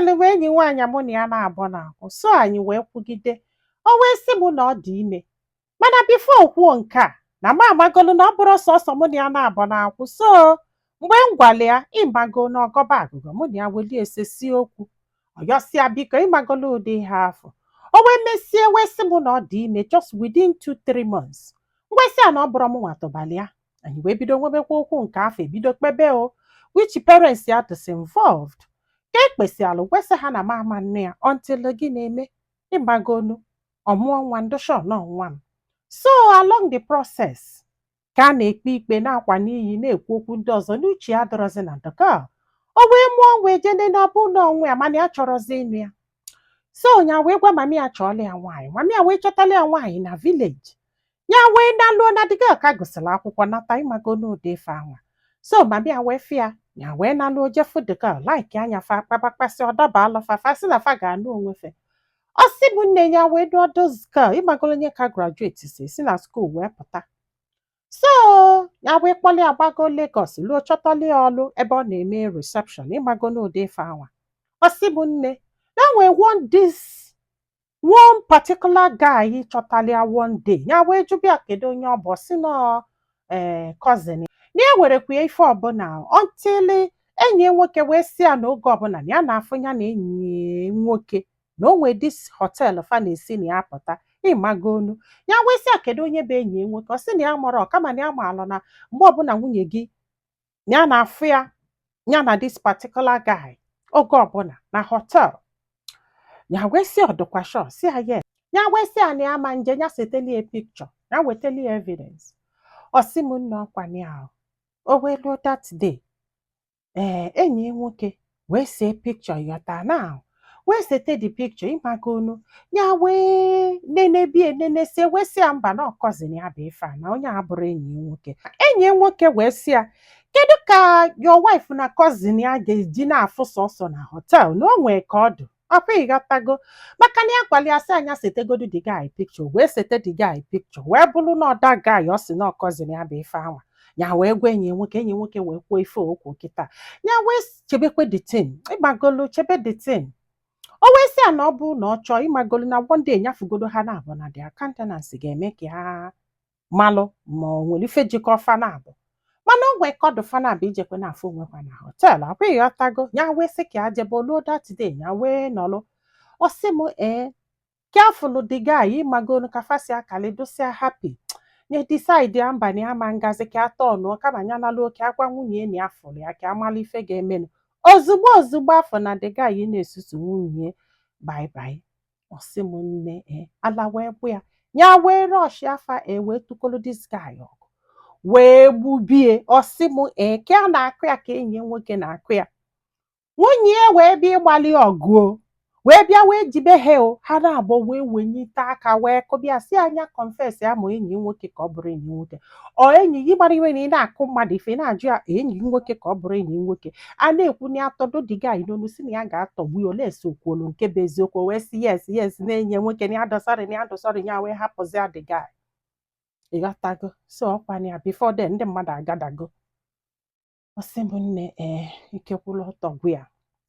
Enwere m enyi nwaanyị mụ na ya na-abụ na-akwụ, so anyị wee kwugide, o wee sị m na ọ dị ime. Mana before kwuo nke a, na m amagolu na ọ bụrụ sọsọ mụ na ya na-abụ na-akwụ. So mgbe m gwara ya, ịmago na ọgọba agụgọ mụ na ya welie esesi okwu ọyọsịa, biko, ịmagolo ụdị ihe afọ. O wee mesie wee sị m na ọ dị ime just within 2-3 months. Ngwesị a na ọ bụrụ m nwa tụbalị ya, anyị wee bido nwebekwa okwu nke afọ, ebido kpebe o, which parents ya dịsị involved, ka ekpesialụ gwesị ha na m ama nne ya until gị na-eme, ịgbagonu ọmụọ nwa ndụshọ nọ nwa m. So along the process, ka a na-ekpe ikpe na-akwa n'iyi na-ekwu okwu ndị ọzọ n'uche ya dọrọzi na ndọka, o wee mụọ nwa, ejene n'ọbụ na onwe ya, mana ya chọrọzi ịnụ ya. So nya wee gwa mami ya chọọla ya nwaanyị. Mami ya wee chọtala ya nwaanyị na village. Ya wee naluo na the girl ka gụsịrị akwụkwọ nata, ịmago n'ụdị ife anwa. So mami ya wee fịa ya, wee naluo, jefu the girl, like anya fa kpabakpasị, ọ dabalụ fa, fa sị na fa ga-anụ onwe fe. Ọ sị bụ nne ya wee dụọ those girl, ịmagolo onye ka graduate si na school wee pụta. So ya wee kpọlị agbago Lagos, luo, chọtali ya ọlụ ebe ọ na-eme reception, ịmago n'ụdị ife anwa. Ọ sị bụ nne na nwee one, this one particular guy chọtali ya one day. Ya wee jụbịa kedu onye ọ bụ, ọ sị nọ ee cousin na ya werekwa ya ife ọbụla, until enyi ya nwoke wee sị ya na oge ọbụla na ya na-afụ ya na enyi ya nwoke na o nwee this hotel fa na-esi na ya pụta, ịmagonu. Ya wee sị ya kedu onye bụ enyi ya nwoke, ọ sị na ya mụrụ kama na ya maalụ na mgbe ọbụla nwunye gị na ya na-afụ ya, ya na this particular guy oge ọbụla na hotel. Ya wee sị ọdụkwa sure, sị ya yes. Ya wee sị ya na ya ma nje, ya seteli ya picture, ya weteli ya evidence. Ọ sị m nna, ọkwa ya ahụ o wee luo that day, ee, enyi ya nwoke wee see picture yọta now, wee sete the picture, ịmagonu. Ya wee nenebie nenesie, wee sị ya mba, na ọ cousin ya bụ ife a, na onye a bụrụ enyi ya nwoke. Enyi ya nwoke wee sị ya kedu ka your wife na cousin ya ga-eji na-afụ sọsọ na hotel, na o nwee ka ọ dị ọkwa, ịghọtago? Maka na ya gwara ya sị anya setegodu the guy picture, wee sete the guy picture, wee bụrụ na ọda guy ọ sị na ọ cousin ya bụ ife anwa. Ya wee gwa enyi ya nwoke, enyi ya nwoke wee kwuo ife okwu kịta. Ya wee chebekwe the thing, ịgbagolu chebe the thing. O wee sị ya na ọ bụ na ọ chọọ, ịmagolu, na one day nyafugodo ha na-abụ na their countenance ga-eme ka ha malụ ma ọ nwere ife jikọ fa na-abụ, mana o nwee kọdụ fa na-abụ ijekwe na-afụ onwe ha na hotel akwa, ịghọtago? Ya wee sị ka ya jebe oluo that day, ya wee nọlụ. Ọ sị m ee, ka afụlụ the guy, ịmagolu ka fa si akali dosia happy, nye decide ya mba, na ya ma ngazi ka atọ ọnụọ, kama ya nalụ oke agwa nwunye na ya fụrụ ya ka amala ife ga-emenụ. Ozugbo ozugbo afọ na the guy na-esusu nwunye bye bye. Ọ sị m nne, ee, ala wee bụ ya, ya wee rush afa e wee tukolu this guy ọgụ wee gbubie. Ọ sị m ee, ka a na-akụ ya ka enyi ya nwoke na-akụ ya, nwunye ya wee bịa ịgbalị ọgụ o, wee bịa wee jibe ha o, ha na-abụ wee wenyite aka wee kụbịa, si anya confess ya ma enyi ya nwoke ka ọ bụrụ enyi ya nwoke, ọ enyi gị gbara iwe na ị na-akụ mmadụ ife, ị na-ajụ ya enyi gị nwoke ka ọ bụrụ enyi ya nwoke. A na-ekwu na ya tọdo the guy n'onu, si na ya ga-atọgbu ya ole esi okwuolu nke bụ eziokwu. O wee sị yes na enyi ya nwoke, na ya dọsarị, na ya dọsarị. Ya wee hapụzi ya the guy, ịghọtago? So ọkwa ya before then ndị mmadụ agadago. Ọ sị m nne, ee, ike kwụrụ ọtọ gwu ya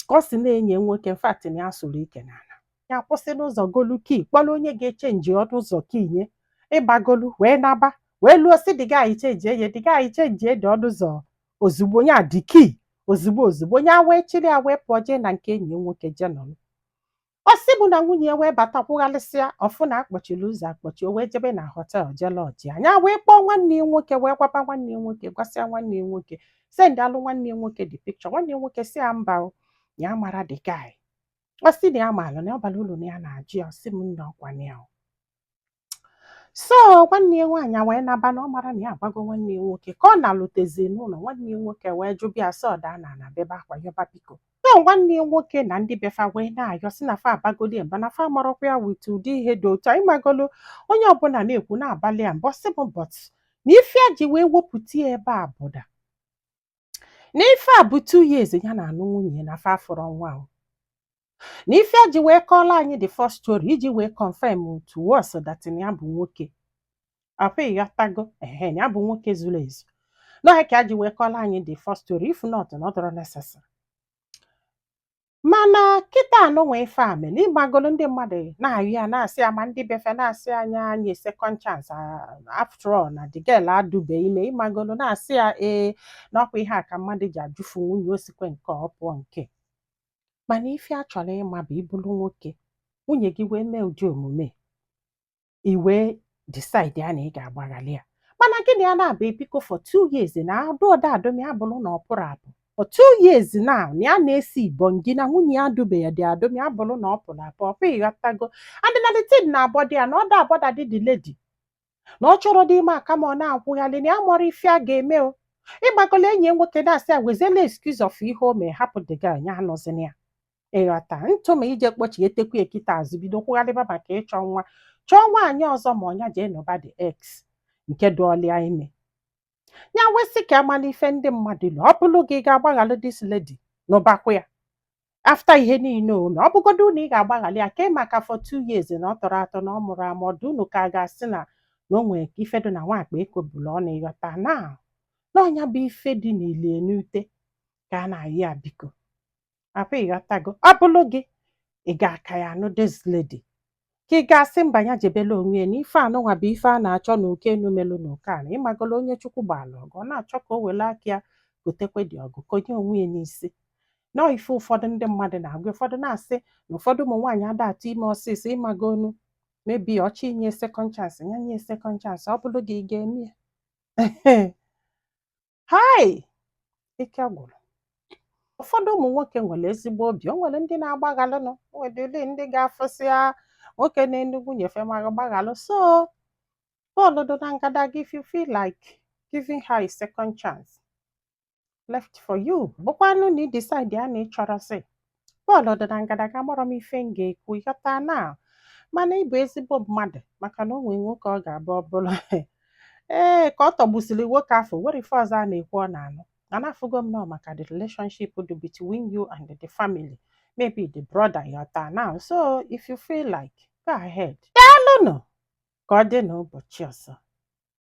ka ọ sị na-enyi nwoke mfat na ya sụrụ ike n'ala, ya kwụsị n'ụzọ golu key, kpọrọ onye ga-echange ọnụ ụzọ key nye, ịgbagolu wee naba, wee luo si the guy change ye, the guy change dị ọnụ ụzọ ozugbo, ya dị key ozugbo ozugbo. Ya wee chịrị ya wee pụọ jee na nke enyi ya nwoke jee nọrọ. Ọ sị bụ na nwunye ya wee bata kwụghalịsịa, ọfụ na akpọchiri ụzọ akpọchi. O wee jebe na hotel jee lodge anya, wee kpọọ nwanne ya nwoke, wee gwaba nwanne ya nwoke, gwasịa nwanne ya nwoke, send alụ nwanne ya nwoke the picture. Nwanne ya nwoke si ya mba o, ya mara the guy. Ọ sị na ya maara na ọ bara uru na ya na-ajụ ya. Ọ sị m nna, ọkwa ya o. So nwanne ya nwaanyị wee naba na ọ mara na ya agwago nwanne ya nwoke. Ka ọ na-alụtezi n'ụlọ, nwanne ya nwoke wee jụbịa sị ọda na ana bebe akwa yọba biko. So nwanne ya nwoke na ndị befa wee na-ayọ sị na fa abagoli mba, na fa amarọkwa ya with ụdị ihe dị otu a, ịmagolo onye ọbụla na-ekwu na-abalị ya mbọ. Sị bụ but na ife a ji wee wepụta ya ebe a bụ na ife a bụ 2 years ya na-anụ nwunye ya na fa afụrọ nwa o, na ife a ji wee kọọrọ anyị the first story iji wee confirm to us that na ya bụ nwoke akwa, ịghọtago? Ehe, na ya bụ nwoke zuru ezu n'ọhịa ka a ji wee kọọrọ anyị the first story. If not, na ọ dọrọ necessary. Mana kịta anụnwa ife a mere, ịgbagolo ndị mmadụ na-ayọ ya, na-asị ya, ma ndị befe na-asị anya nye second chance, after all na the girl adụbe ime. Ịmagolo na-asị ya ee, na ọkwa ihe a ka mmadụ ji ajụfu nwunye osikwe nke ọ pụọ nke. Mana ife a chọrọ ịma bụ, ịbụrụ nwoke, nwunye gị wee mee ụdị omume, i wee decide ya na ị ga-agbaghalị ya, mana gịnị ya na-abụ ebiko for 2 years na adụ ọda adụm ya bụrụ na ọ pụrụ apụ for 2 years now, na ya na-esi ibongi na nwunye ya adụbe ya dị adụm ya bụrụ na ọ pụrụ apụ ọpụ. Ịghọtago? And na the thing na-abọdị ya na ọ da abọda dị the lady na ọ chọrọ dị ime aka ma ọ na-akwụghalị na ya mọrọ ife a ga-eme o. Ịgbagolo enyi ya nwoke na-asị ya wezela excuse of ihe o mee, hapụ the girl, ya anụzina ya. Ịghọta ntụ ma ije kpọchietekwu ekita azụ, bido kwụgharịba maka ịchọ nwa, chọọ nwaanyị ọzọ, ma ọnya jee nụba the ex nke dụọlịa ime ya. Wesị ka amala ife ndị mmadụ lụ. Ọ bụrụ gị, ga-agbaghalụ this lady, nụbakwa ya after ihe niile o mee? Ọ bụgodu na ị ga-agbaghalị ya ke maka for 2 years na ọ tọrọ atọ na ọ mụrụ amụ, ọdụ unu ka a ga-asị na o nwere ka ife dị na nwakpa ekobulu ọnụ. Ịghọta na n'ọnya bụ ife dị n'ilie n'ute ka a na-ayị ya, biko apụ. Ịghọtago? Ọ bụrụ gị, ị ga-aka ya anụ this lady, ka ị ga-asị mba, ya jebela onwe ya, na ife anụnwa bụ ife a na-achọ na oke enu melụ na oke ala? Ịmagolo onye Chukwu gbala ọgụ, ọ na-achọ ka o were aka ya gotekwe dị ọgụ konye onwe ya n'isi. Nọọ ife ụfọdụ ndị mmadụ na-agwa, ụfọdụ na-asị na ụfọdụ ụmụ nwaanyị ada atụ ime ọsịsọ. Ịmagonu maybe ọchọ inye second chance, ya nye second chance. Ọ bụrụ gị, ị ga-eme ya? Hai, ike gwụrụ. Ụfọdụ ụmụ nwoke nwere ezigbo obi. O nwere ndị na-agbaghalụnụ, o nwere ndị ga-afụsịa nwoke na-enu nwunye fe ma gbaghalụ. So bọọlụ dị na ngadaga. If you feel like giving her a second chance, left for you. Bụkwanụ na ị decide ya na ị chọrọ sị bọọlụ dị na ngadaga, amarọ m ife m ga-ekwu. Ịghọta na mana ị bụ ezigbo mmadụ, maka na o nwere nwoke ọ ga-abụ ọ bụrụ ee ka ọ tọgbusiri nwoke afọ, nwere ife ọzọ a na-ekwu ọ na-anụ. Mana afụgo m nọ maka the relationship dị between you and the family, maybe the brother. Ịghọta now? So if you feel like, go ahead. Daalụnụ, ka ọ dị n'ụbọchị ọzọ.